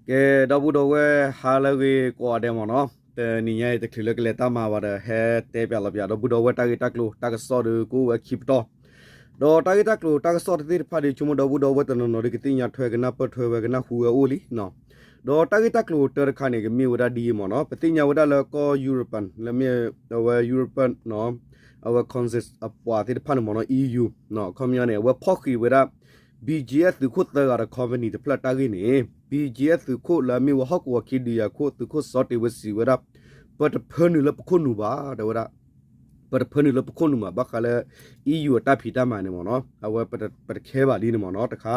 ကဲ ဒီပုၢ်ဒီဝဲၢ် ဟါလၢအဂ့ၤကိးဂၤဒဲးမ့ၢ်နီၤ, တနံၤညါအံၤ တချုးလၢကလဲၤတၢ်မၤဘၣ်ဒီး ဟဲတဲပၠးလီၤပၠး ဒီပုၢ်ဒီဝဲၢ် တၢ်ဂ့ၢ်တၢ်ကျိၤတၢ်ကစီၣ်ဒီး ကအိၣ်ဝဲခံပတီၢ်, ဒီးတၢ်ဂ့ၢ်တၢ်ကျိၤတၢ်ကစီၣ်တသ့ၣ်တဖၣ်ဒီး ဆိကမိၣ်ဒီပုၢ်ဒီဝဲၢ်တနီၤနီၤဒီး ကသ့ၣ်ညါထွဲ ကနၢ်ပၢၢ်ထွဲဝဲ ကနၢ်ဟူဝဲအိၣ်လံနီၤ. ဒီးတၢ်ဂ့ၢ်တၢ်ကျိၤတၢတခါန့ၣ် ကမ့ၢ်ဝဲဒၣ်ဒ်အံၤမ့ၢ်နီၤ, ပသ့ၣ်ညါဝဲဒၣ်လၢကီၢ် Europe လၢမ့ၢ်အဝဲ Europe အဝဲ countries အပှၤသ့ၣ်တဖၣ်န့ၣ်မ့ၢ်နီၤ EU ခီပညီန့ၣ် အဝဲဖီၣ်ဃံးဝဲဒၣ် BGF သုးခိၣ်သၢဂၤဒီး company တဖျၢၣ်တၢ်ဂ့ၢ်န့ၣ် BGF သုးခိၣ်လၢအမ့ၢ်ဝဲဟီၣ်ကဝီၤခံဒုးယၤခိၣ် သုးခိၣ်စီၤတ့ၢ်ဝ့စံးဝဲဒၣ် ပတဖၢနုာ်လၢပခိၣ်နူာ်ဘၣ် တဲဝဲဒၣ်, ပတဖၢနုာ်လၢပခိၣ်နူာ်ဘၣ် ဘၣ်ဃးလၢ EU အတၢ်ဖံးတၢ်မၤန့ၣ်မ့ၢ်နီၤ အဝဲပတခဲဘၣ်ဒ်န့ၣ်မ့ၢ်နီၤတခါ,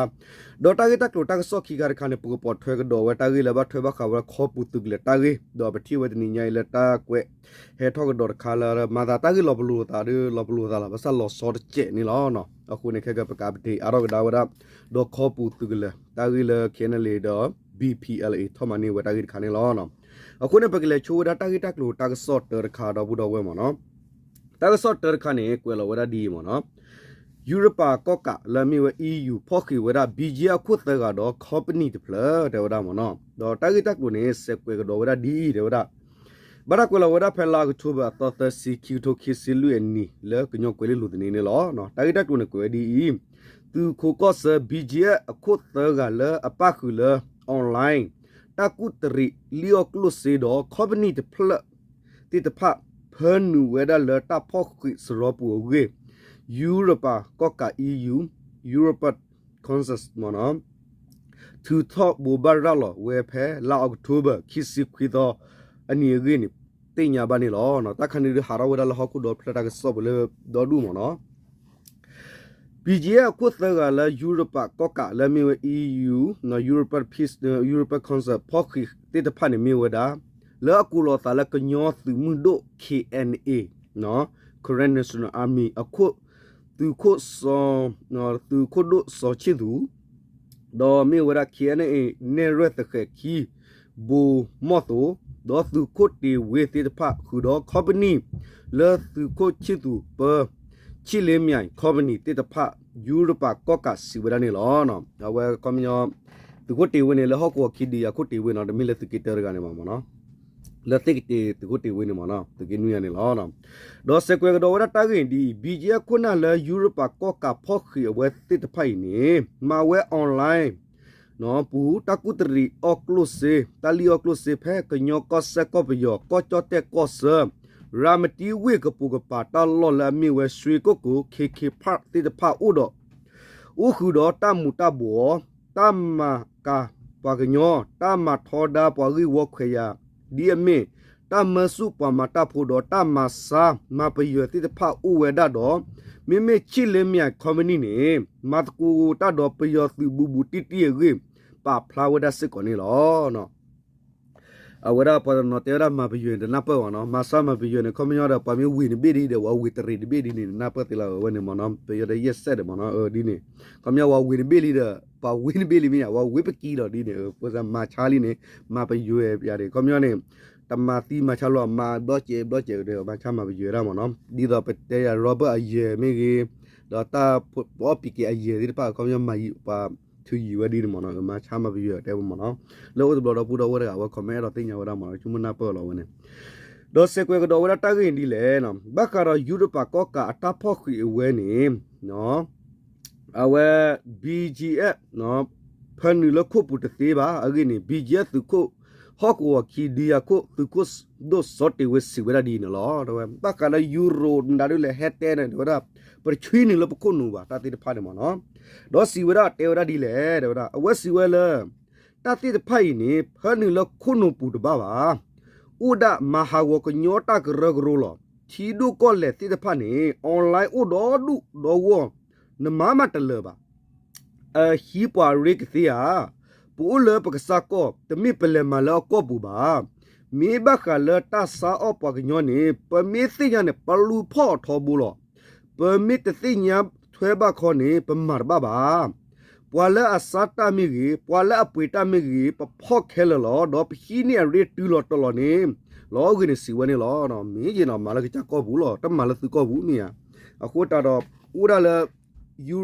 ဒီးတၢ်ဂ့ၢ်တၢ်ကျိၤတၢ်ကစီၣ်ခံခါတခါန့ၣ် ပကပိာ်ထွဲကဒီးဝဲတၢ်ဂ့ၢ်လၢဘၣ်ထွဲဘၣ်ဃးဝဲခီပူၤသုးကလၢၤတၢ်ဂ့ၢ် ဒီးပထံၣ်ဝဲတနံၤညါအံၤလၢတၢ်ကွဲး ဟဲထီၣ်ကဒီးတခါလၢ မၤသးတၢ်ဂ့ၢ်လီၤပလိာ်သးဒီး လီၤပလိာ်သးလီၤ ဘၣ်ဆၣ်လီၤဆီတစဲးန့ၣ်လီၤ. အဃိန့ၣ် ခဲကပကးပတ့ၢ်အါထီၣ်ကဒါဝဲဒၣ် ဒီးခီပူၤသုးကလၢၤ တၢ်ဂ့ၢ်လၢ KNLA ဒီး BPLA ထီၣ်မၤန့ၢ်ဝဲတၢ်ဂ့ၢ်တခါန့ၣ်လီၤ. အဃိန့ၣ် ပကလဲၤဆိဝဲဒၣ်တၢ်ဂ့ၢ်တၢ်ကျိၤတၢ်ကစီၣ်တၢတခါ ဒီပုၢ်ဒီဝဲၢ်မ့ၢ်နီၤ, တၢ်ကစီၣ်တၢတခါန့ၣ် ကွဲးလီၤဝဲဒၣ်ဒ်အံၤမ့ၢ်နီၤ, ယူရပၤကီၢ်ကးလၢအမ့ၢ်ဝဲ EU ဖီၣ်ဃံးဝဲဒၣ် BGF အခိၣ်သၢဂၤဒီး company တဖျၢၣ် တဲဝဲဒၣ်မ့ၢ်နီၤ, ဒီးတၢ်ဂ့ၢ်တၢ်ကျိၤန့ၣ် စဲးကွဲးကဒီးဝဲဒၣ်ဒ်အံၤ တဲဝဲဒၣ်, ဘၣ်တၢ်ကွဲးလီၤဝဲဒၣ်ဖဲလါ October အသီသၢဆံ ခံကထိခံဆံလွံၢ်အနံၣ် လၢကညီကွဲၤလ့လိၤသန့န့ၣ်လီၤ. တၢ်ဂ့ၢ်တၢ်ကျိၤန့ၣ် ကွဲးဝဲဒ်အံၤ, သုးခိးကီၢ်ဆၢ BGF အခိၣ်သၢဂၤလၢအပၣ်ဃုာ်လၢ online တၢ်ကူၣ်တရံးလံၣ်အီၣ်ကျိၣ်စ့ဒီး company တဖျၢၣ်သ့ၣ်တဖၣ် ဖၢနုာ်ဝဲဒၣ်လၢတၢ်ဖီၣ်ဃံးစရီပူၤအဂ့ၢ်, ယူရပၤကီၢ်ကး EU, European Council မ့ၢ်နီၤ, ထုးထီၣ်ဘိးဘၣ်ရၤလီၤဝဲဖဲလါ October ခံဆံခွံသီအနံၤအဂ့ၢ်န့ၣ် သ့ၣ်ညါဘၣ်န့ၣ်လီၤ. တၢ်ခါန့ၣ်ဒုးဟးထီၣ်ဝဲဒၣ်လၢဟီၣ်ခိၣ်ဒီဖျၢၣ်တၢ်ကစီၣ်ပူၤလၢဒီဒူၣ်မ့ၢ်နီၤ BGF အခိၣ်သၢဂၤလၢယူရပၤကီၢ်ကးလၢအမ့ၢ်ဝဲ EU, European Peace, European Council ဖီၣ်ဃံးသ့ၣ်တဖၣ်န့ၣ်မ့ၢ်ဝဲဒၣ် လၢအကိးလီၤသးလၢကညီသုးမုၢ်ဒိၣ် KNA, Karen National Army အခိၣ်, သုးခိၣ်စီၤ, သုးခိၣ်ဒိၣ်စီၤဆံၣ်သူး ဒီးမ့ၢ်ဝဲဒၣ် KNA နဲၣ်ရွဲၣ်သဃဲးခံ ဘိးမီၢ်သိး, ဒီးသုးခိၣ်တ့ၢ်ဝ့သ့ၣ်တဖၣ် ဃုာ်ဒီး company လၢသုးခိၣ်ဆံၣ်သူး ပၢ ဆံၣ်လ့မၠဲၣ် company သ့ၣ်တဖၣ် ယူရပၤကီၢ်ကးစံးဝဲဒၣ်န့ၣ်လီၤ. အဝဲခီပညီ သုးခိၣ်တ့ၢ်ဝ့န့ၣ် လၢဟီၣ်ကဝီၤခံဒုးယၤခိၣ်တ့ၢ်ဝ့နီၤ, တမ့ၢ်လၢသုးက့တၢတဂၤန့ၣ်ဘၣ်မ့ၢ်နီၤ, လၢသ့ၣ်ကတ့ၢ်သုးခိၣ်တ့ၢ်ဝ့န့ၣ်မ့ၢ်နီၤ, သုးက့နွံဂၤန့ၣ်လီၤ. ဒီးစဲးကွဲးကဒီးဝဲဒၣ်တၢ်ဂ့ၢ်ဒ်အံၤ, BGF ခိၣ်နၢ်လၢယူရပၤကီၢ်ကးဖီၣ်ဃံးအဝဲသ့ၣ်တဖၣ်အံၤန့ၣ် မၤဝဲ online ပူၤ တၢ်ကူၣ်တရံးအီၣ်ကျိၣ်စ့, တၢ်လံၣ်အီၣ်ကျိၣ်စ့ဖဲကညီကီၢ်စဲၣ် ကီၢ်ပယီၤ ကီၢ်ကၠီၣ်တဲၣ်ကီၢ်ဆၢ ရၤမတံဝ့ၢ်ကပိာ်ကပၤတၢ်လီၢ်လၢအမ့ၢ်ဝဲ ရွှေကုက္ကို KK Park သ့ၣ်တဖၣ်အိၣ်ဒီး အိၣ်ဃုာ်ဒီးတၢ်မူၤတၢ်ဘှီး, တၢ်မၤကၤပှၤကညီ, တၢ်မၤထီဒါပှၤဂ့ၢ်ဝီခွဲးယာ် ဒ်အမ့ၢ် တၢ်မၢဆူၣ်ပှၤမၤတၢ်ဖိဒီး တၢ်မၤဆါမၤပယွဲၤသ့ၣ်တဖၣ်အိၣ်ဝဲဒၣ်ဒီး မ့မ့ၢ်ဆံၣ်လ့မၠဲၣ် company န့ၣ် မၤသကိးတၢ်ဒီးပယီၤသုးဘူးဘူးတံၢ်တံၢ်အဂ့ၢ် ပာ်ဖျါဝဲဒၣ်စ့ၢ်ကီးန့ၣ်လီၤ. အဝဲဒၣ်ပှၤတနီၤတဲဝဲဒၣ်မၤပယွဲၤန့ၣ် တနၢ်ပၢၢ်ဘၣ်နီၤ, မၤဆါမၤပယွဲၤန့ၣ် ခီပညီဒီး ပှၤမ့ၢ်ဝ့ၤတဘ့ၣ်ဒ်ဒီး ဝဲဝ့ၤတရံးတဘ့ၣ်ဒ်န့ၣ် နၢ်ပၢၢ်သ့လီၤဝဲန့ၣ်မ့ၢ်နီၤ, ပယီၤဒီးယဲၢ်စဲးဒီးမ့ၢ်နီၤ, ဒ်န့ၣ်, ခီပညီဝဲဝ့ၤတဘ့ၣ်လံဒီး ပှၤဝ့ၤတဘ့ၣ်လံမ့ၢ်ဧါ, ဝဲဝ့ၤပကံလီၤဒ်န့ၣ်, ဖိစၢ်မၤဆါလံန့ၣ် မၤပယွဲၤပယၤန့ၣ် ခီပညီန့ၣ် တမၤသံမၤဆါလီၤ မၤဘျီၣ်စဲးဘျီၣ်စဲးဒီး မၤဆါမၤပယွဲၤဒၣ်မ့ၢ်နီၤ, ဒ်သိးပတဲယၤ Robert အယဲၢ်မ့ၢ်ဂ့ၤ, ဒီးတၢ်ပအီၣ်ပံၤက့ၤအယဲၢ်သ့ၣ်တဖၣ် ခီပညီမၤယံၤပှၤ ထုးယံၤဝဲဒ်န့ၣ်မ့ၢ်နီၤ, မၤဆါမၤပယွဲၤတဲဝဲမ့ၢ်နီၤ, လၢအိၣ်တဘျီဒီပုၢ်ဒီဝဲၢ်တဂၤ အဝဲ comment အဲၣ်ဒိးသ့ၣ်ညါဝဲဒၣ်မ့ၢ်နီၤ, ဆိကမိၣ်နၢ်ပၢၢ်လီၤဝဲန့ၣ်, ဒီးစဲးကွဲးကဒီးဝဲဒၣ်တၢ်ဂ့ၢ်ဒ်လဲၣ်, ဘၣ်ဃးဒီးယူရပၤကီၢ်ကးအတၢ်ဖီၣ်ဃံးအဝဲန့ၣ် အဝဲ BGF ဖၢနုာ်လၢခိၣ်ပူၤတသ့ဘၣ်, အဂ့ၢ်န့ၣ် BGF သုးခိၣ် ဟီၣ်ကဝီၤခံဒုးယၤခိၣ် သုးခိၣ်ဒိၣ်စီၤတ့ၢ်ဝ့စံးဝဲဒၣ်ဒ်အံၤန့ၣ်လီၤ. ဘၣ်ဃးလၢယူရိၤနၤဒုးလဲၤဟဲတဲန့ၣ် တဲဝဲဒၣ် ပတဆှံနုာ်လၢပခိၣ်နူာ်ဘၣ် တၢ်သ့ၣ်တဖၣ်န့ၣ်မ့ၢ်နီၤ, ဒီးစံးဝဲဒၣ်တဲဝဲဒၣ်ဒ်လဲၣ် တဲဝဲဒၣ် အဝဲစံးဝဲလၢ တၢ်သ့ၣ်တဖၣ်အံၤန့ၣ် ဖၢနုာ်လၢခိၣ်နူာ်ပူၤတဘၣ်ဘၣ် အိၣ်ဒၣ်မၤဟးဂီၤကညီတၢ်ကရၢကရိလီၤ. ထံဒိၣ်ကီၢ်လဲၢ်သ့ၣ်တဖၣ်န့ၣ် online အိၣ်ဒီဒူၣ်ဒီဂီၢ် နမၤမးတလၢာ်ဘၣ်. အဟံးပှၤရ့ကသ့ဧါ. ပအိၣ်လၢပကစၢ်ကီၢ် တမ့ၢ်ပလဲၤမၤလၢအကီၢ်ပူၤဘၣ်. မ့ၢ်ဘၣ်ဃးလၢတၢ်ဆါအီၣ်ပှၤကညီန့ၣ် ပမ့ၢ်သ့ၣ်ညါန့ၣ် ပလူၤဖီၣ်အထီဘိလီၤ. ပမ့ၢ်တသ့ၣ်ညါထွဲဘၣ်ခီန့ၣ် ပမၤတဘၣ်ဘၣ်. ပှၤလၢအဆါတၢ်မ့ၢ်ဂ့ၤ, ပှၤလၢအပှ့ၤတၢ်မ့ၢ်ဂ့ၤ, ပဖီၣ်ခဲလၢာ်လီၤ. ဒီးပဟံးန့ၢ်အရ့တုၤလီၤတီၤလီၤန့ၣ်လီၤ. အဂ့ၢ်န့ၣ်စံးဝဲန့ၣ်လီၤ. မ့ၢ်ယဲနီၤ မၤလၢကစၢ်ကီၢ်ပူၤလီၤ. တမၤလၢသုကီၢ်ပူၤမ့ၢ်ဧါ. အဃိတၢ်ဒီး အိၣ်ဒၣ်လၢ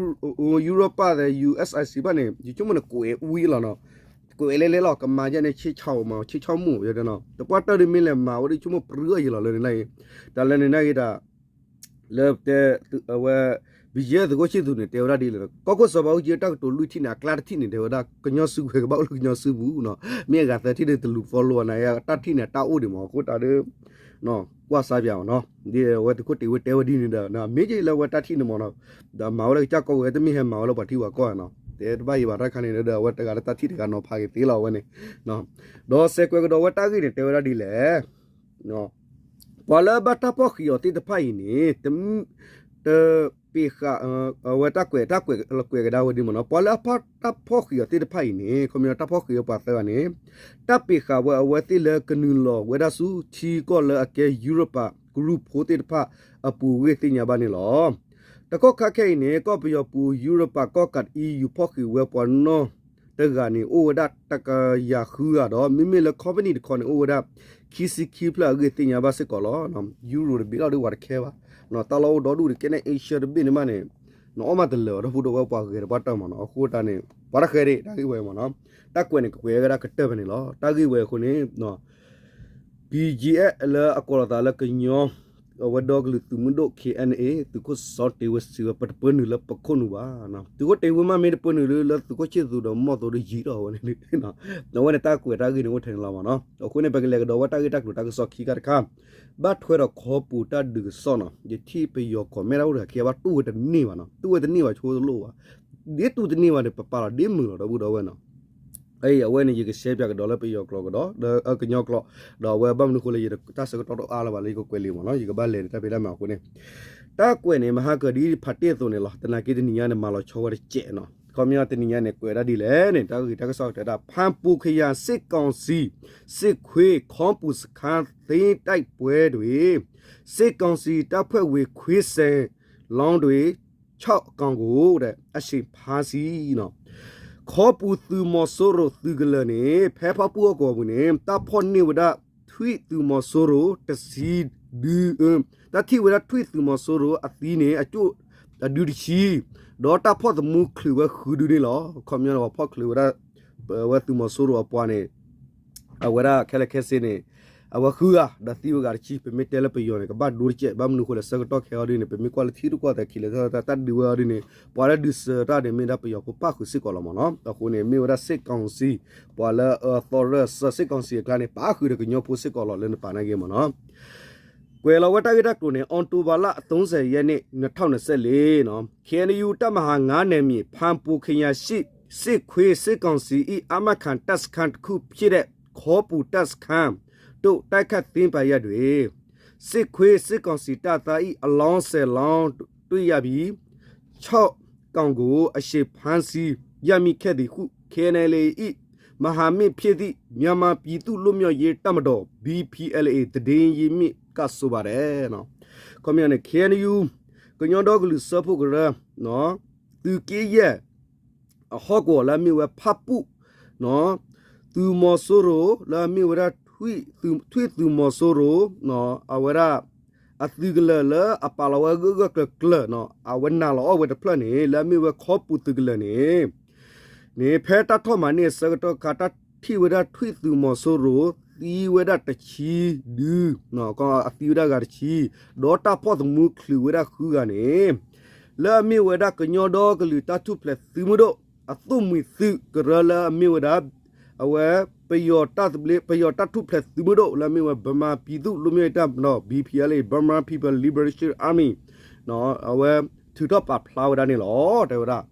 ယူရပၤသဲး ယူအ့ၣ်စၢၣ်စံးဘၣ်န့ၣ် ယဆိကမိၣ်န့ၣ် ကွဲးဝံၤလီၤနီၤ. ကွဲးလဲၤလဲၤလီၤ ကမၤယဲန့ၣ် ဆ့ဆီမး ဆ့ဆီမူၣ် ယတဲနီၤ တပှၢ်တၢၢ်ဒ်မ့ၢ်လဲၣ် မၤဝဲဒ်ဆိကမိၣ်ပြၢအယံာ်လီၤလၢန့ၣ်နၢ်အံၤ, တၢ်လၢန့ၣ်နၢ်ဂ့ၤတၢ် လၢတဲ အဝဲ ဘံယဲၢ်သုးခိၣ်ဆံၣ်သူးန့ၣ် တဲဝဲဒၣ်ဒ်လဲၣ်, ကီၢ်ခိၣ်စီၤဘးအူကၠံအတၢ်ကတိၤလွံၢ်ထံၣ်န့ၣ် အကျါတထံၣ်န့ၣ် တဲဝဲဒၣ် ကညီစုကဝဲၤကဘၣ်အိၣ်လၢကညီစုပူၤနီၤ, မ့ၢ်အဂၤသၢထံၣ်န့ၣ် တလူၤသီလိာ်အနၤ အတၢ်ထံၣ်န့ၣ် အတၢ်အိၣ်ဒံးမး အဃိတၢ်ဒ် ကွၢ်စါပၠးမးနီၤ, ဒ်အဝဲသုးခိၣ်တ့ၤဝဲတဲဝဲဒ်န့ၣ်ဒီး မ့ၢ်က့လၢအဝဲတၢ်ထံၣ်န့ၣ်မးနီၤ, ဒီးမၤဝဲလၢကစၢ်ကီၢ်ဝဲ တမ့ၢ်ဟဲမၤဝဲလၢပှၤထံပှၤကီၢ်နီၤ, တဲတဘၣ်ယံၤဘၣ်တၢ်ခါန့ၣ်ဒီး အဝဲတဂၤလၢတၢ်ထံၣ်တဂၤနီၤဖးက့ၤသ့လီၤအဝဲန့ၣ်, ဒီးစဲးကွဲးကဒီးဝဲတၢ်ဂ့ၢ်န့ၣ် တဲဝဲဒၣ်ဒ်လဲၣ် ပှၤလၢအဘၣ်တၢ်ဖီၣ်ဃံးအီၤသ့ၣ်တဖၣ်အံၤန့ၣ် တပ့ၤဃာ် အဝဲတၢ်ကွဲး တၢ်ကွဲးကဒါဝဲဒ်မးနီၤ, ပှၤလၢအဘၣ်တၢ်ဖီၣ်ဃံးအီၤသ့ၣ်တဖၣ်အံၤန့ၣ် ခီပညီတၢ်ဖီၣ်ဃံးအီၤပှၤသၢဂၤန့ၣ် တၢ်ပ့ၤဃာ်ဝဲအဝဲသ့ၣ်လၢကနုာ်လီၤဝဲဒၣ်ဆူထံကီၢ်လၢအကဲယူရပၤကရူၢ်ဖိသ့ၣ်တဖၣ်အပူၤအဂ့ၢ်သ့ၣ်ညါဘၣ်န့ၣ်လီၤ. တကီၢ်ခါခဲအံၤန့ၣ် ကီၢ်ပယီၤပူၤ ယူရပၤကီၢ်ကး EU ဖီၣ်ဃံးဝဲပှၤနီၢ်တဂၤန့ၣ် အိၣ်ဝဲဒၣ်တကယၤဃုဂၤဒီး မ့မ့ၢ်လၢ company တခီန့ၣ် အိၣ်ဝဲဒၣ် ခံဆံခံဖျၢၣ်အဂ့ၢ်သ့ၣ်ညါဘၣ်စ့ၢ်ကီးလီၤ. ယူရိၤတဘ့ၣ်လီၤဒ်ဝဲတခဲဘၣ်, တၢ်လီၢ်အိၣ်ဒီဒူၣ်တကဲန့ၣ် Asia တဘ့ၣ်န့ၣ်မးန့ၣ် နအီၣ်မးတလၢာ်အီၤ ဒီပုၢ်ဒီဝဲၢ်ပှၤဂဲၤတပှၢ်တၢၢ်မးနီၤ, အဃိတၢ်န့ၣ် ပှၤတဃဲၤဒံး တၢ်ဂ့ၢ်ဝဲမးနီၤ, တၢ်ကွဲးန့ၣ် ကကွဲးဝဲဒၣ်ကတၢၢ်ဖဲန့ၣ်လီၤ. တၢ်ဂ့ၢ်ဝဲအဃိန့ၣ် BGF လၢအကိးလီၤသးလၢကညီ အဝဲဒီကလုာ်သုးမုၢ်ဒိၣ် KNA သုးခိၣ်စီၤတ့ၤဝဲစံးဝဲ ပတပၢနုာ်လၢပခိၣ်နူာ်ဘၣ်, သုးခိၣ်တ့ၤဝဲမးမ့ၢ်တပၢနုာ်လၢ လၢသုးခိၣ်ဆံၣ်သူးဒီးမီၢ်သိဒီးယံာ်ထီၣ်ဝဲန့ၣ်, အဝဲန့ၣ်တၢ်ကွဲးတၢ်ဂ့ၢ်န့ၣ်အိၣ်ထဲန့ၣ်လီၤမးနီၤ, အဃိန့ၣ် ပကလဲၤကဒီးဝဲတၢ်ဂ့ၢ်တၢ်ကျိၤတၢ်ကစီၣ်ခံခါတခါ, ဘၣ်ထွဲဒီးခီပူၤတၢ်ဒုးကစီၣ်နီၤ, ယထံၣ်ပယီၤ comment တၢ်အိၣ်တဂၤခံဂၤဘၣ် တူၢ်ဝဲတန့ၢ်ဘၣ်နီၤ, တူၢ်ဝဲတန့ၢ်ဘၣ်ဆိတလိၣ်ဘၣ်, ဒ်တူၢ်တန့ၢ်ဘၣ်န့ၣ် ပပာ်လီၤဒ်မုာ်လီၤ ဒီပုၢ်ဒီဝဲၢ်နီၤ အဝဲန့ၣ် ယကရှဲပၠးကဒီးလၢပယီၤကျိာ်ကဒီး ဒီးကညီကျိာ်, ဒီးအဝဲဘၣ်မနုၤဃိလၢ ယတၢ်ဆၢကတီၢ်တအါလၢၤဘၣ်လၢယကကွဲးလံာ်မးနီၤ, ယကဘၣ်လဲၤန့ၣ်တၢ်ဖံးတၢ်မၤအဃိန့ၣ်, တၢ်ကွဲးန့ၣ် မဟါကၢၤဒ်ဖးတ့ၢ်အသိးန့ၣ်လီၤ, သနာ်က့တနံၤညါန့ၣ် မၤလီၤဆီဝဲတစဲးနီၤ, ခီပညီတနံၤညါန့ၣ် ကွဲးဒၣ်ဒ်လဲၣ်န့ၣ် တၢ်ဂ့ၢ်တၢ်ကစီၣ်တဲဒၣ် ဖၣ်ပူခယၤ စစ်ကောင်စီ စစ်ခွေး ခီပူၤစခန်းသိမ်းတိုက်ပွဲတွင် စစ်ကောင်စီတပ်ဖွဲ့ဝင် ခွေးဆယ်လောင်းတွေ ခြောက်ကောင်ကို အရှင်ဖမ်းဆီး ခီပူၤသုးမီၤစိရိၤသုးကလၢၤန့ၣ် ဖဲဖၣ်ပူၣ်ဟီၣ်ကဝီၤပူၤန့ၣ် တၢ်ဖီၣ်န့ၢ်ဝဲဒၣ် ထွံၣ်သုးမီၤစိရိၤ တဆံဒု, တၢ်ထံၣ်ဝဲဒၣ်ထွံၣ်သုးမီၤစိရိၤအသံန့ၣ် အကၠိၣ်အဒုတဆံ, ဒီးတၢ်ဖီၣ်သမူချုးဝဲဃုဒုန့ၣ်လီၤ. ခီပညီန့ၣ် ပှၤဖီၣ်ချုးဝဲဒၣ် အဝဲသုးမီၤစိရိၤအပှၤန့ၣ် အဝဲဒၣ်ခဲလၢာ်ခဲဆ့န့ၣ် အဝဲဃုဂၤ ဒီးသံဝဲဂၤတဆံ, ပမ့ၢ်တဲလၢပယီၤန့ၣ် ကဘၣ်ဒိတစဲး, ဘၣ်မနုၤဃိလဲၣ် ဆၢကတီၢ်ခဲအံၤဒ်န့ၣ် ပမ့ၢ်ကွၢ်လၢထံရူၢ်ကီၢ်သဲးခံလၢ တၢ်ဒုးဝဲအီၤဒ်န့ၣ် ပှၤလၢဒုးစၢၤတၢ်န့ၣ် မ့ၢ်ဒၣ်ပယီၤဖိပၣ်ဃုာ်စ့ၢ်ကီးလီၤမးနီၤ. အဃိန့ၣ် မ့ၢ်ဝဲဒၣ် စစ်ကောင်စီ ပှၤလၢအသီရၢစၢ စစ်ကောင်စီ အကျါန့ၣ် ပၣ်ဃုာ်ဒီးကညီဖိစ့ၢ်ကီးလီၤ လၢနပာ်နာ်က့မးနီၤ. ကွဲးလီၤဝဲတၢ်ဂ့ၢ်တၢ်ကျိၤန့ၣ် အီးကထိဘၢၣ်လါ သီဆယ်ရက်နေ့ နှစ်ထောင့်နှစ်ဆယ့်လေး နီၤ, KNU တပ်မဟာငါးနယ်မြေ ဖၣ်ပူခရိုင် စစ်ခွေး စစ်ကောင်စီ ၏ အာမခံတပ်စခန်းတစ်ခုဖြစ်တဲ့ ခီပူတပ်စခန်း တို့ တိုက်ခိုက်သိမ်းပိုက်ရာတွင် စစ်ခွေး စစ်ကောင်စီတပ်သား ၏ အလောင်း ဆယ်လောင်း တွေ့ရပြီး ခြောက်ကောင်ကို အရှင်ဖမ်းဆီးရမိခဲ့သည်ဟု KNLA ၏ မဟာမိတ်ဖြစ်သည့် မြန်မာပြည်သူ့လွတ်မြောက်ရေးတပ်မတော် BPLA သတင်းရင်းမြစ်က ဆိုပါတယ်. ခီပညီန့ၣ် KNU ကညီဒီကလုာ်စၢဖှိၣ်ကရၢ သုးက့ယဲၢ် အဟီၣ်ကဝီၤလၢအမ့ၢ်ဝဲဖၣ်ပူၣ် သုးမီၤစိရိၤ လၢအမ့ၢ်ဝဲဒၣ် ထွံၣ်သုးမီၤစိရိၤ အဝဲဒၣ် အသုးကလၢၤလၢအပာ်လီၤဝဲဂၢၢ်ဂၢၢ်ကျၢၤကျၢၤ အဝဲနာ်လီၤအီၣ်ဝဲတဖျၢၣ်န့ၣ် လၢအမ့ၢ်ဝဲခီပူသုးကလၢၤန့ၣ် န့ၣ် ဖဲတၢ်ထီၣ်မၤန့ၢ်အဆၢကတီၢ်ခါ တၢ်ထံၣ်ဝဲဒၣ်ထွံၣ်သုးမီၤစိရိၤ သံဝဲဒၣ်တဆံဒု အသံဝဲဒၣ်ဂၤတဆံ ဒီးတၢ်ဖီၣ်သမူချုးဝဲဒၣ်ဃုဂၤန့ၣ် လၢအမ့ၢ်ဝဲဒၣ်ကညီဒီကလုာ်တၢ်ထူၣ်ဖျဲးသုးမုၢ်ဒိၣ် အသိၣ်မှံၤသုးကရၢလၢအမ့ၢ်ဝဲဒၣ် အဝဲ ပယီၤတၢ်သဘျ့ ပယီၤတၢ်ထူၣ်ဖျဲးသုးမုၢ်ဒိၣ်လၢအမ့ၢ်ဝဲ ဗမာပြည်သူ့လွတ်မြောက်ရေးတပ်မတော် BPLA Burma People Liberation Army အဝဲထုးထီၣ်ပာ်ဖျါဝဲဒၣ်န့ၣ်လီၤ တဲဝဲဒၣ်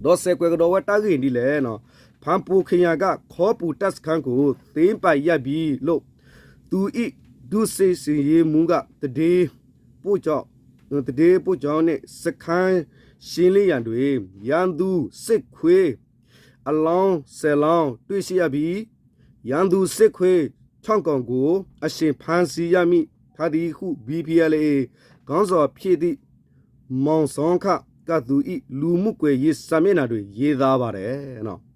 ဒီးစဲးကွဲးကဒီးဝဲတၢ်ဂ့ၢ်ဒ်လဲၣ်, ဖၣ်ပူခရိုင်က ခီပူတပ်စခန်းကို သိမ်းပိုက်ရပြီလို့ သူ့၏ ဒုစစ်ဆင်ရေးမှူးက သတင်းပို့ကြောင်း သတင်းပို့ကြောင်းနှင့် စခန်းရှင်းလင်းရာတွင် ရန်သူစစ်ခွေး အလောင်း ဆယ်လောင်း တွေ့ရှိရပြီး ရန်သူစစ်ခွေး ခြောက်ကောင်ကို အရှင်ဖမ်းဆီးရမိထားသည်ဟု BPLA ခေါင်းဆောင်ဖြစ်သည့် မောင်ဆောင်းခကသူံး၏ လူမှုကွန်ရက်စာမျက်နှာတွင် ရေးသားပါတယ်.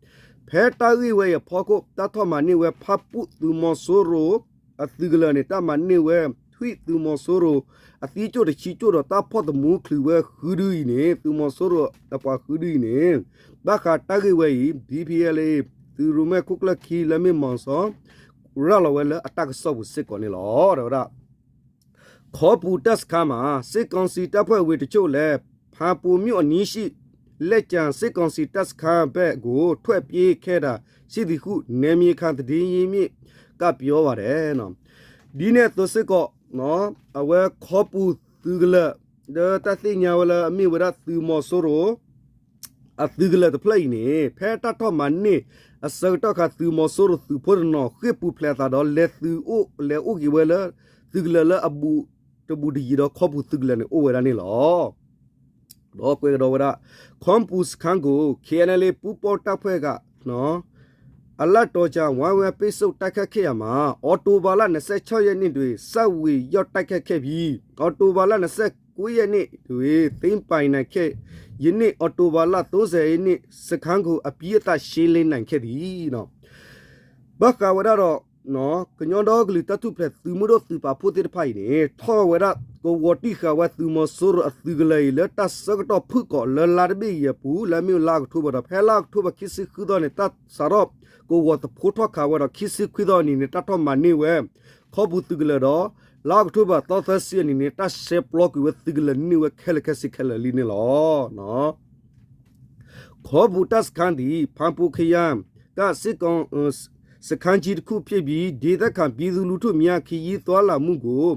ဖဲတၢ်ဂ့ၢ်ဝဲအံၤအဖီခိၣ် တၢ်ထီၣ်မၤန့ၢ်ဝဲ ဖၣ်ပူၣ်သုးမီၤစိရိၤ အသုးကလၢၤန့ၣ် တၢ်မၤန့ၢ်ဝဲ ထွံၣ်သုးမီၤစိရိၤ အသံကၠိၣ်တဆံကၠိၣ်ဒီး တၢ်ဖီၣ်သမူချုးဝဲဃုဒုအံၤန့ၣ် သုးမီၤစိရိၤအပှၤဃုဒုအံၤန့ၣ် ဘၣ်ဃးတၢ်ဂ့ၢ်ဝဲအံၤ BPLA သုးရိၣ်မဲခိၣ်ကျၢၢ်ခံလၢမ့ၢ်မီၤစီၤ ရၤလီၤဝဲလၢအတၢ်ကစီၣ်ပူၤစ့ၢ်ကီးန့ၣ်လီၤ. တဲဝဲဒၣ် ခီပူၤတၢ်စခါမး စစ်ကောင်စီတပ်ဖွဲ့ဝင်တချို့လည်း ဖာပွန်မြို့အနီးရှိ လက်ကျန်စစ်ကောင်စီတပ်စခန်းဘက်ကို ထွက်ပြေးခဲ့တာရှိသည်ဟု နယ်မြေခံသတင်းရင်းမြစ်က ပြောပါတယ် ဒ်န့ၣ်အသိးစ့ၢ်ကီး အဝဲခီပူၤသုးကလၢာ် လၢတၢ်သ့ၣ်ညါဝဲလၢအမ့ၢ်ဝဲဒၣ်သုးမီၤစိရိၤ အသုးကလၢာ်တဖျၢၣ်အံၤန့ၣ် ဖဲတၢ်ထီၣ်မၤန့ၢ်အဆၢကတီၢ်ခါ သုးမီၤစိရိၤသုးဖိတနီၤ ဃ့ၢ်ပူၤဖျဲးအသးဒီး လဲၤသုးအိၣ်လဲၤအိၣ်က့ၤဝဲလၢ သုးကလၢာ်လၢအဘူးတဘူးတယံၤဒီး ခီပူၤသုးကလၢာ်န့ၣ်အိၣ်ဝဲဒၣ်န့ၣ်လီၤ. ဒီးကွဲးကဒီးဝဲဒၣ် ခီပူၤစခန်းကို KNLA ပူးပေါင်းတပ်ဖွဲ့က အလတ်တော်ကြာ ဝိုင်းဝန်းပိတ်ဆို့တိုက်ခိုက်ခဲ့ရာမှာ အောက်တိုဘာလ နှစ်ဆယ့်ခြောက်ရက်နေ့တွင် စတင်ဝင်ရောက်တိုက်ခိုက်ခဲ့ပြီး အောက်တိုဘာလ နှစ်ဆယ့်ကိုးရက်နေ့တွင် သိမ်းပိုက်နိုင်ခဲ့ ယနေ့ အောက်တိုဘာလ သုံးဆယ်ရက်နေ့ စခန်းကို အပြီးအသတ် ရှင်းလင်းနိုင်ခဲ့သည် ဘၣ်ဃးဝဲဒၣ်ဒီး ကညီဒီကလုာ်တၢ်ထူၣ်ဖျဲးသုးမုၢ်ဒိၣ်သုးပာ်ဖှိၣ်သ့ၣ်တဖၣ်အံၤန့ၣ် ထီၣ်ဝဲဒၣ်ကဝီၤတံၢ်ဃာ်ဝဲသုးမီၤစိရိၤအသုးကလၢာ်အံၤ လၢတၢ်ဆၢကတီၢ်ဖုၣ်ကိာ်လၢလါတဘ့ၣ်အံၤအပူၤ လၢအမ့ၢ်လါအီးကထိဘၢၣ်ဒီး ဖဲလါအီးကထိဘၢၣ်ခံဆံဃုသီန့ၣ် တၢ်စးထီၣ်ကဝီၤသဖှိၣ်ထီၣ်ခးဝဲဒီး ခံဆံခွံသီအနံၤန့ၣ် တၢ်ထီၣ်မၤန့ၢ်ဝဲ ခီပူၤသုးကလၢာ်ဒီး လါအီးကထိဘၢၣ်သီသၢဆံအနံၤန့ၣ် တၢ်ရှဲပျီကွံာ်ဝဲသုးကလၢာ်န့ၢ်ဝဲခဲလၢာ်ခဲဆ့ခဲလၢာ်လံန့ၣ်လီၤ. ခီပူၤတၢ်စခန်းသည် ဖာပွန်ခရိုင်က စစ်ကောင် စခန်းကြီးတစ်ခုဖြစ်ပြီး ဒေသခံပြည်သူလူထုများ ခရီးသွားလာမှုကို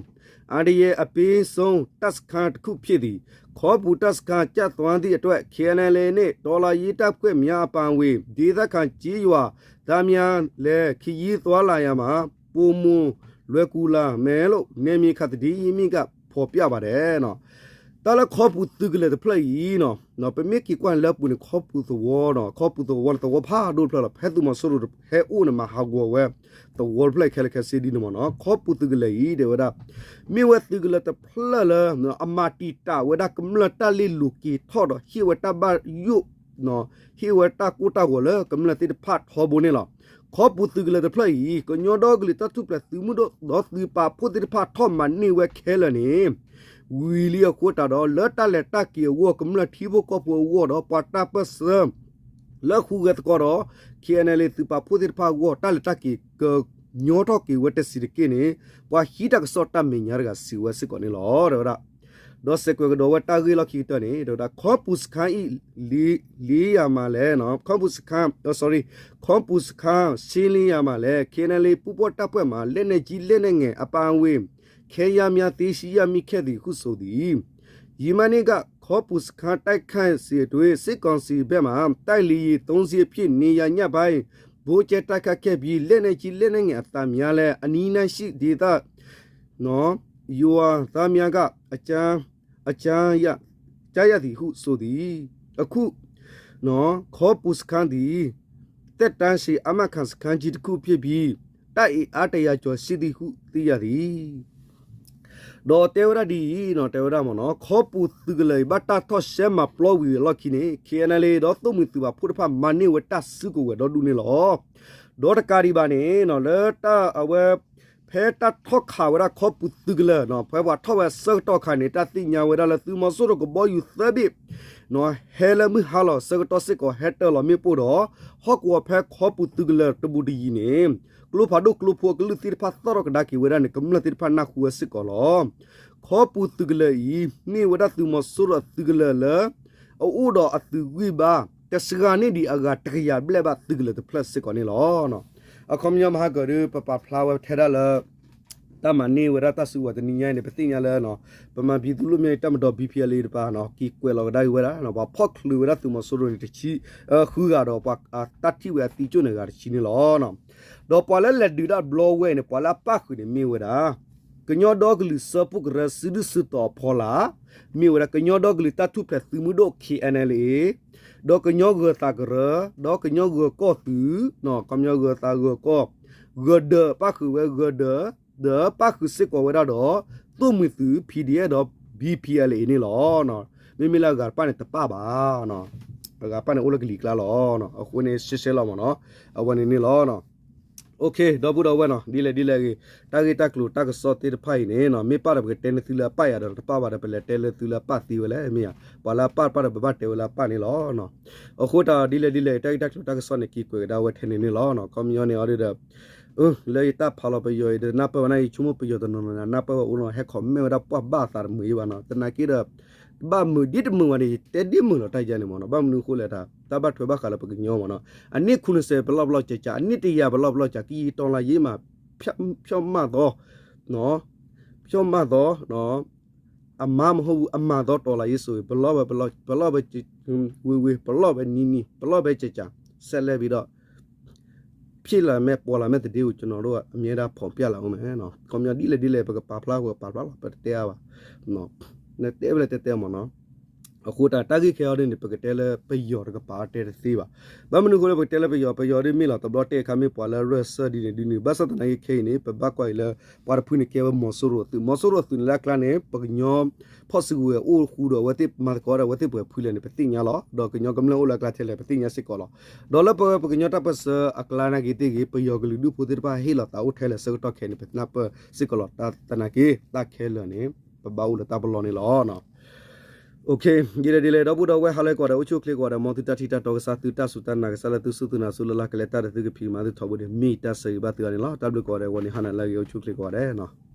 အန္တရာယ်အပေးဆုံး တပ်စခန်းတစ်ခုဖြစ်သည်။ ခီပူၤတပ်စခန်းကျသွားသည့်အတွက် KNLA နှင့် တော်လှန်ရေးတပ်ဖွဲ့များအပါအဝင် ဒေသခံကျေးရွာသားများလည်း ခရီးသွားလာရာမှာ ပိုမိုလွယ်ကူလာမယ်လို့ နယ်မြေခံသတင်းရင်းမြစ်က ဖော်ပြပါတယ် တၢ်လၢခီပူၤသုးကလၢာ်တဖျၢၣ်အံၤ ပမ့ၢ်က့ၤကွၢ်လၢပူၤန့ၣ် ခီပူၤသဝီ ခီပူၤသဝီန့ၣ်သဝီဖးဒိၣ်တဖျၢၣ်လီၤ. ဖဲသုးမီၤစိရိၤဟဲအိၣ်န့ၣ် မၤဟးဂီၤဝဲသဝီတဖျၢၣ်ခဲလၢာ်ခဲဆ့ဒ်န့ၣ်မ့ၢ်နီၤ. ခီပူၤသုးကလၢာ်အံၤ တဲဝဲဒၣ် မ့ၢ်ဝဲသုးကလၢာ်တဖျၢၣ်လၢ အမၤတံာ်တာ်ဝဲဒၣ်ကမျၢၢ်တၢ်လ့ၤလိၤက့ၤထီၣ်ဒီး ဟ့ၣ်ဝဲတၢ်ဘၣ်ယိၣ် ဟ့ၣ်ဝဲတၢ်ကိၢ်တၢ်ဂီၤလၢကမျၢၢ်သ့ၣ်တဖၣ်ထီဘိန့ၣ်လီၤ. ခီပူၤသုးကလၢာ်တဖျၢၣ်အံၤ ကညီဒီကလုာ်တၢ်ထူၣ်ဖျဲးသုးမုၢ်ဒိၣ် ဒီးသုးပာ်ဖှိၣ်သ့ၣ်တဖၣ်ထီၣ်မၤန့ၢ်ဝဲခဲလၢာ်န့ၣ် ဝံၤလံအဃိသတးဒီး လၢတၢ်လဲၤတၢ်က့ၤအဂီၢ် ကမျၢၢ်ထံဖိကီၢ်ဖိအဂီၢ်ဒီး ပှၤတၢ်ပၢၢ်ဆၢ လၢဟူးဂဲၤသကိးဒီး KNLA သုးပာ်ဖှိၣ်သ့ၣ်တဖၣ်အဂီၢ် တၢ်လဲၤတၢ်က့ၤကညီထီၣ်က့ၤဝဲတဆံးတက့ၢ်န့ၣ် ပှၤဟံးတၢ်ကစီၣ်တၢ်မဲာ်ညါတဂၤစံးဝဲစ့ၢ်ကီးန့ၣ်လီၤ တဲဝဲဒၣ်. ဒီးစဲးကွဲးကဒီးဝဲတၢ်ဂ့ၢ်လီၢ်ခံကတၢၢ်န့ၣ် တဲဝဲဒၣ် ခီပူၤစခန်းအံၤ လ့ လ့ယၤမးလဲၣ် ခီပူၤစခန်း sorry ခီပူၤစခန်း ရှင်းလင်းရာမှာလည်း KNLA ပူးပေါင်းတပ်ဖွဲ့မှ လက်နက်ကြီး လက်နက်ငယ် အပါအဝင် ခဲယမ်းများ သိမ်းဆည်းရမိခဲ့သည်ဟု ဆိုသည်. ယမန်နေ့က ခီပူၤစခန်းတိုက်ခိုက်စဉ်အတွင်း စစ်ကောင်စီဘက်မှ တိုက်လေယာဉ်သုံးစင်းအဖြစ် နေရာညပိုင်း ဗုံးကြဲတိုက်ခိုက်ခဲ့ပြီး လက်နက်ကြီး လက်နက်ငယ်အသံများလည်း အနီးနားရှိဒေသ နော် ရွာသားများက အကြမ်း အကြမ်းရ ကြားရသည်ဟု ဆိုသည်. အခု နော် ခီပူၤစခန်းသည် သက်တမ်းရှည် အာမခံစခန်းကြီးတစ်ခုဖြစ်ပြီး တပ်အင်အားတစ်ရာကျော်ရှိသည်ဟု သိရသည်. ဒီးတဲဝဲဒၣ်ဒ်အံၤ တဲဝဲဒၣ်မ့ၢ်နီၤ ခီပူၤသုးကလၢာ်အံၤ ဘၣ်တၢ်ထီၣ်ရှဲမၤပျီဝံၤအလီၢ်ခံန့ၣ် KNLA ဒီးသိၣ်မှံၤသုးပာ်ဖှိၣ်တဖၣ် မၤန့ၢ်ဝဲတၢ်စုကဝဲၤဒီဒူၣ်န့ၣ်လီၤ. ဒီးတကးဒံးဘၣ်န့ၣ် လၢတၢ်အဝဲ ဖဲတၢ်ထီၣ်ခးဝဲဒၣ်ခီပူၤသုးကလၢာ် ဖဲပှၤထီၣ်ဝဲအဆၢကတီၢ်ခါန့ၣ် တၢ်သ့ၣ်ညါဝဲဒၣ်လၢသုးမီၤစိရိၤကဘီယူၤသၢဘ့ၣ် ဟဲလၢမုၢ်ဟါလီၤအဆၢကတီၢ်စ့ၢ်ကီး ဟဲတၢၤလီၤမ့ၣ်ပိၢ်ဒီး ဟီၣ်ကဝီၤဖဲခီပူၤသုးကလၢာ်တဘူးတယံၤန့ၣ် ကျိဖးဒိၣ်ကျိဖိအကလုာ်သ့ၣ်တဖၣ်သီၣ်ထီၣ်ကဒါက့ၤဝဲဒၣ်န့ၣ် ကမျၢၢ်သ့ၣ်တဖၣ်နၢ်ဟူဝဲစ့ၢ်ကီးလီၤ. ခီပူၤသုးကလၢာ်အံၤ မ့ၢ်ဝဲဒၣ်သုးမီၤစိရိၤအသုးကလၢာ်လၢ အအိၣ်ဒီးအသုးဂံၢ်ဘါ တစှၤန့ၢ်ဒံးအဂၤတကယၤဘျဲၣ်ဘၣ်သုးကလၢာ်တဖျၢၣ်စ့ၢ်ကီးန့ၣ်လီၤ. အခီပညီမဟါကၢၤဒီး ပပာ်ဖျါဝဲထဲဒၣ်လၢ တၢ်မၤန့ၢ်ဝဲဒၣ်တၢ်စုကဝဲၤတနံၤညါအံၤန့ၣ် ပသ့ၣ်ညါလၢ ဗမာပြည်သူ့လွတ်မြောက်ရေးတပ်မတော် BPLA တပၤ က့ၤကွဲးလီၤကဒါက့ၤဝဲဒၣ် ပှၤဖီၣ်ချုးဝဲဒၣ်သုးမီၤစိရိၤန့ၣ်တဆံ ဃုဂၤဒီး ပှၤတၢ်ထံၣ်ဝဲအသံကၠိၣ်န့ၣ်ဂၤတဆံန့ၣ်လီၤ. ဒီးပှၤလၢလဲၤဒုးတၢ်ဘျီဝဲအံၤန့ၣ် ပှၤလၢအပၣ်ဃုာ်န့ၣ်မ့ၢ်ဝဲဒၣ် ကညီဒီကလုာ်စၢဖှိၣ်ကရၢစုဒုၣ်စုတီၤအဖီလာ် မ့ၢ်ဝဲဒၣ်ကညီဒီကလုာ်တၢ်ထူၣ်ဖျဲးသုးမုၢ်ဒိၣ် KNLA ဒီးကညီဂၢၤသးကရၢ ဒီးကညီဂၢၤကီၢ်သုး ကညီဂၢၤသးဂၢၤကီၢ် ဂၢၤဒၢးပၣ်ဃုာ်ဝဲဂၢၤဒၢး ဒီးပၣ်ဃုာ်စ့ၢ်ကီးဝဲဒၣ်ဒီး သိၣ်မှံၤသုး PDF ဒီး BPLA န့ၣ်လီၤ. မ့မ့ၢ်လၢအဂၤတဖၣ်န့ၣ်တပၣ်ဘၣ် အဂၤတဖၣ်န့ၣ်အိၣ်လၢကလံၤကျါလီၤ. အဃိန့ၣ် ရှဲရှဲလီၤမ့ၢ်နီၤ အဝဲန့ၣ်န့ၣ်လီၤ. ဒီပုၢ်ဒီဝဲၢ်နီၤ ဒ်လဲၣ်ဒ်လဲၣ်ဂ့ၤ တၢ်ဂ့ၢ်တၢ်ကျိၤတၢ်ကစီၣ်သ့ၣ်တဖၣ်အံၤန့ၣ်နီၤ မ့ၢ်ပၣ်ဒီးပကတဲန့ၢ်သုလၢအပၣ်ယၤဒီး တပၣ်ဘၣ်ဒီး ပလဲၤတဲလၢသုလၢအပၣ်သ့ဝဲလဲၣ် မ့ၢ်ဧါ. ပှၤလၢအပၣ်တပၣ်ဒီး ပဘၣ်တဲဝဲလၢအပၣ်န့ၣ်လီၤ. အဃိတၢ်ဒ်လဲၣ်ဒ်လဲၣ် တၢ်ဂ့ၢ်တၢ်ကျိၤတၢ်ကစီၣ်န့ၣ် က့ၤကွဲးကဒါဝဲထဲန့ၣ်န့ၣ်လီၤ. ခီပညီန့ၣ်အီၤဒီး လၢယတၢ်ဖးလီၤပယီၤအံၤဒီး နၢ်ပၢၢ်ဝဲနၢ် ယဆိကမိၣ်ပယီၤတနီၤနီၤန့ၣ် နၢ်ပၢၢ်ဝဲအိၣ်နီၤ ဟဲ comment ဝဲဒၣ်ပှၢ်ဘၣ်အသးတမုာ်ယံဘၣ်နီၤ သနာ်က့ဒီး တဘၣ်မုာ်ဒ်တမုာ်ဘၣ်န့ၣ် ယတဲဒ်မုာ်လီၤတၢ်ယါန့ၣ်မ့ၢ်နီၤ ဘၣ်မနုၤအဃိလဲၣ်တၢ် တၢ်ဘၣ်ထွဲဘၣ်ဃးလၢပကညီမ့ၢ်နီၤ အနံၣ်ခူၣ်နစဲးပလီၢ်ပလီၢ်ကၠးကၠး အနံၣ်တယၤပလီၢ်ပလီၢ်ကၠး ကယံာ်တီလၢယံမး ဖျီၣ်မၢ်သီ ဖျီၣ်မၢ်သီ အမါမဟီၣ်ဝူ အမၤသီတီၤလၢယ့ၣ်စိဝ့ၤ ပလီၢ်ဝဲ ပလီၢ်ဝဲ ဝ့ၤဝ့ၤ ပလီၢ်ဝဲနံၤနံၤ ပလီၢ်ဝဲကၠးကၠး ဆဲးလဲၣ်ဘံဒီး ဖျ့လၢမဲာ်ပှီၤလၢမဲာ်တဒ့ဧိၤ ကျွန်တော်တို့က အမြဲတမ်း ဖော်ပြလာဦးမယ်နီၤ ခီပညီဒ်လဲၣ်ဒ်လဲၣ် ပကပာ်ဖျါပကပာ်ဖျါလီၤ ပတတဲအါဘၣ် နတဲဖဲလဲၣ်တဲတဲမ့ၢ်နီၤ အဃိတၢ်တၢ်ဂ့ၢ်ခဲအံၤဒ်န့ၣ် ပကတဲလၢပယီၤတကပၤတဲတသ့ဘၣ်. ဘၣ်မနုၤအဃိလၢပကတဲလၢပယီၤ ပယီၤဒ်မ့ၢ်လီၤ တဘျီတဲအခါမ့ၢ်ပှၤလၢရၢၢ်စၢၢ်ဒ်န့ၣ်ဒ်န့ၣ် ဘၣ်ဆၣ်သနာ်က့ခဲအံၤန့ၣ် ပဘၣ်ကွၢ်အံၤလၢ ပှၤတဖုန့ၣ်ကဲဝဲမီၤစိရိၤအသုး မီၤစိရိၤအသုးန့ၣ်လၢအကျါန့ၣ် ပကညီ ဖီၣ်စုကဝဲၤအိၣ်ဃူဒီးအဝဲသ့ၣ်မၤသကိးဒီးအဝဲသ့ၣ်ပှဲၤဖုလဲၣ်န့ၣ် ပသ့ၣ်ညါလီၤ. ဒီးကညီကမျၢၢ်အိၣ်လၢအကျါထဲလဲၣ် ပသ့ၣ်ညါစ့ၢ်ကီးလီၤ. ဒီးလၢပဝဲပကညီတၢ်ပၢၢ်ဆၢအကျါနာ်က့သ့ၣ်ဂ့ၤ ပယီၤကလုာ်ဒူၣ်ဖိသ့ၣ်တဖၣ်ဟ့ၣ်လီၤသးအိၣ်ထဲလဲၣ်ဆၢကတီၢ်ခဲအံၤန့ၣ် ပနၢ်ပၢၢ်စ့ၢ်ကီးလီၤ. တၢ်သနာ်က့တၢ်ခဲလၢာ်န့ၣ် ပဘၣ်အိၣ်လၢတၢ်ပလီၢ်န့ၣ်လီၤ. ဒ်လဲၣ်ဒ်လဲၣ် ဒီပုၢ်ဒီဝဲၢ်ဟါလၢကိးဂၤဒဲး အိၣ်ဆူၣ်အိၣ်ချ့ကိးဂၤဒဲး မ်သုတၢ်ထံၣ်တၢ်တီကစၢ် သုတၢ်စူၢ်တၢ်နာ်ကစၢ်လၢသုစူၢ်သုနာ်စူၢ်လၢ်လၢ် ကလဲၤတၢ်ဒီးသုကဖံးကမၤသုထီဘိန့ၣ် မ့ၢ်တၢ်ဆၢဂ့ၤဘၣ်သုဂၤန့ၣ်လီၤ. တၢ်ဘျုးကိးဂၤဒဲး ဂီၤန့ၣ်ဟါနၤလၢအဂ့ၤ အိၣ်ဆူၣ်အိၣ်ချ့ကိးဂၤဒဲးနီၤ.